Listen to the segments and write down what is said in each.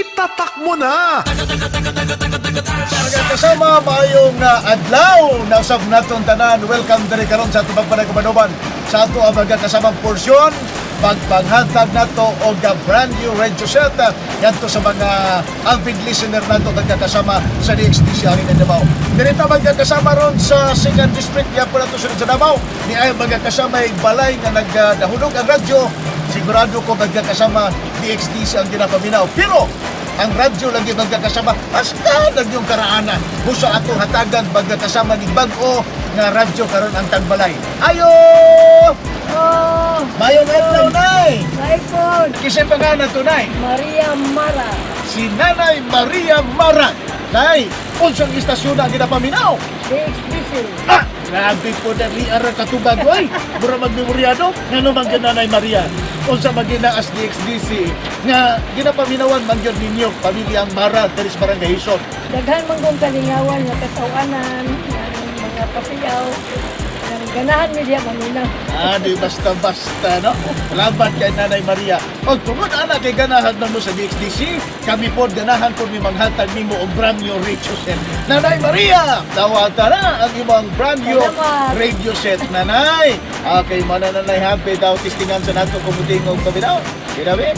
Itatak mo na! Mga kasama, maayong adlaw na usab naton tanan. Welcome diri karon sa atong pagpanag-uban sa ato ang mga kasamang porsyon pagpanghatag nato og brand new radio set ngadto sa mga avid listener nato, nagkakasama sa DXDC ani na Davao. Diri ta, magkakasama, ron sa 2nd District yapon nato sa Davao. Ni ay mga kasama ay balay nga nagdahulog ang radyo. Sigurado ko, magkakasama, DXDC ang ginapaminaw. Pero ang radyo lagi, magkakasama, hasta yung karaana busa atong hatagan, magkakasama, ni bag-o nga radyo karon ang tagbalay. Ayo! Oh, Maayong adlaw, Nay! iPhone. Kisay pangalan to, Nay? Maria Mara. Si Nanay Maria Mara. Nay, unsang istasyon ang ginapaminaw? DXDC. Ah, grabe po na ara katubag oy. Mura magmemoryado ngano man gyud, Nanay Maria? Unsa man gyud na as DXDC nga ginapaminawan man gyud ninyo pamilyang Mara diri sa Barangay Hison? Daghan man kong kalingawan nga katawanan, ng mga pasiyaw. Ng ganahan mi diya maminaw. Ah, di basta-basta, no? Salamat kay Nanay Maria. O, tungod ana kay ganahan na mo sa DXDC, kami po ganahan po mi manghatag nimo og brand new radio set. Nanay Maria, dawata na ang imong brand new Salamat. radio set, Nanay. Okay, mana Nanay, happy daw tistingan sa nato kumuting og paminaw. Kinabi?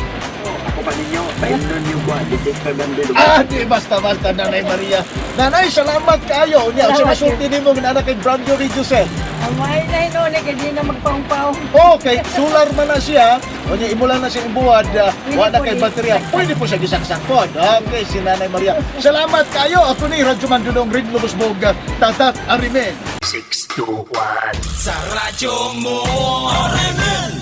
Ako pa ninyo, paimnon yung kuha, detect 500. Ah, di basta-basta, Nanay Maria. Nanay, salamat kayo. Unya, sa Salamat. masulti nimo nga kay brand new radio set. Ang may na hinuon kay di na magpaungpaong. Okay, solar man na siya. Unya imo lang na siya ibuhat, Pwede wa na po kay di. baterya. Pwede po siya gisaksak pod. Okay, si Nanay Maria. Salamat kayo. Ako ni Radyo Mandulong Rid Lubosbog, Tatak Arimen. 6, 2, 1. Sa radyo mo, RMN.